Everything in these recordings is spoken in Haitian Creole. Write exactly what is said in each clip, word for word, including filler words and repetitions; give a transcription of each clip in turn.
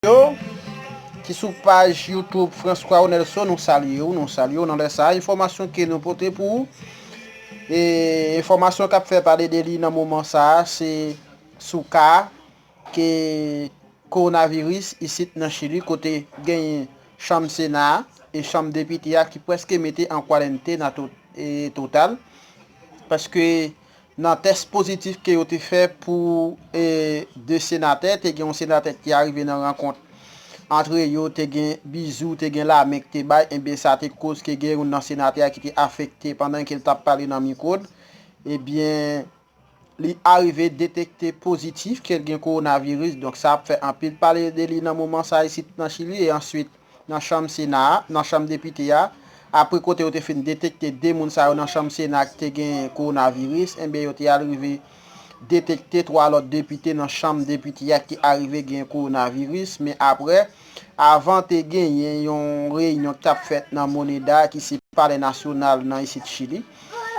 yo ki sou paj YouTube François Onelson, nou salye w, nou salye w nan lè sa a. Enfòmasyon ke nou pote pou ou, e enfòmasyon k ap fè pale de li nan moman sa a, se sou ka ke kowonaviris isit nan Chili, kote genyen chanm Sena a e chanm depite a ki prèske mete an kwarantèn a to-, e total, paske nan tès pozitif ke yo te fè pou, e, de senatè, te gen yon senatè ki arive nan rankont antre yo, te gen bizou, te gen lamen ki te bay, ebyen sa te koz ke gen youn nan senatè a ki te afekte pandan ke l t ap pale nan mikwo l. Ebyen, li arive detekte pozitif ke l gen kowonaviris. Donk, sa ap fè anpil pale de li nan moman sa a isit nan Chili. E answit, nan chanm Sena a, nan chanm depite a, apre kote yo te fin detekte de moun sa yo nan chanm Sena a ki te gen kowonaviris, enben, yo te al rive detekte twa lòt depite nan chanm depite a ki arive gen kowonaviris. Men apre, avan te genyen yon reyinyon ki t ap fèt nan Moneda, ki se palè nasyonal nan isit Chili,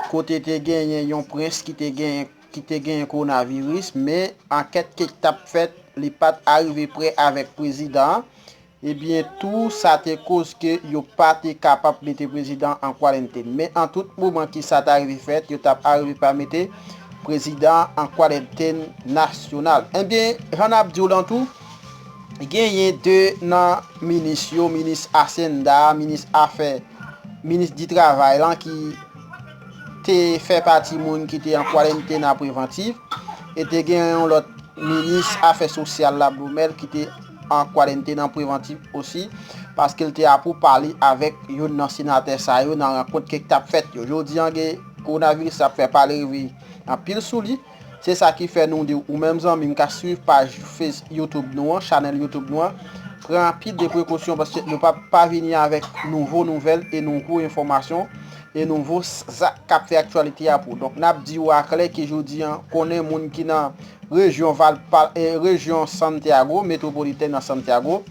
kote te genyen yon prens ki te gen, ki te genyen kowonaviris, men ankèt ke t ap fèt, li pa t arive prè avèk prezidan an. Ebyen, tou sa te koz ke yo pa te kapab mete prezidan an kwarantèn. Men an tout moman ke sa ta rive fèt, yo t ap arive pa mete prezidan an kwarantèn nasyonal. Ebyen, jan n ap di w lan tou, genyen de nan minis yo, minis Hacienda, minis afè, minis di travay lan ki te fè pati moun ki te an kwarantèn prevantif, e te gen yon lòt minis afè sosyal la, Blumel, ki te an kwarantèn prevantif osi, paske l te ap pale avèk youn nan senatè sa yo nan rankont ke t ap fèt yo. Jodi an, gen kowonaviris ap fè pale rive anpil sou li. Se sa ki fè nou di w, ou menm zanmi m k ap swiv paj Face YouTube nou an, chanèl YouTube nou an, pran anpil de prekosyon paske nou p ap pa vini avèk nouvo nouvèl e nouvo enfòmasyon e nouvo s-, zak k ap fè aktyalite a pou ou. Donk, n ap di w aklè ke jodi an, konnen moun ki nan rejyon Valpa-, e, rejyon Santiago, metwopolitèn nan Santiago,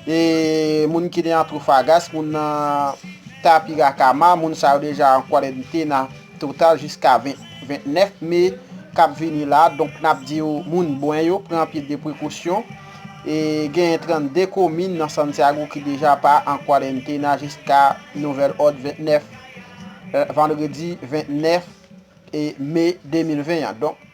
e moun ki nan Antofagasta, moun nan Tapiracama, moun sa yo deja an kwarantèn total jiska ven, vennèf me k ap vini la. Donk, n ap di yo, moun bwen yo, pran anpil de prekosyon. E genyen trannde komin nan Santiago ki deja pa an kwarantèn jiska nouvèl òd vennèf, e, vandredi vennèf e, me de mil ven an. Donk,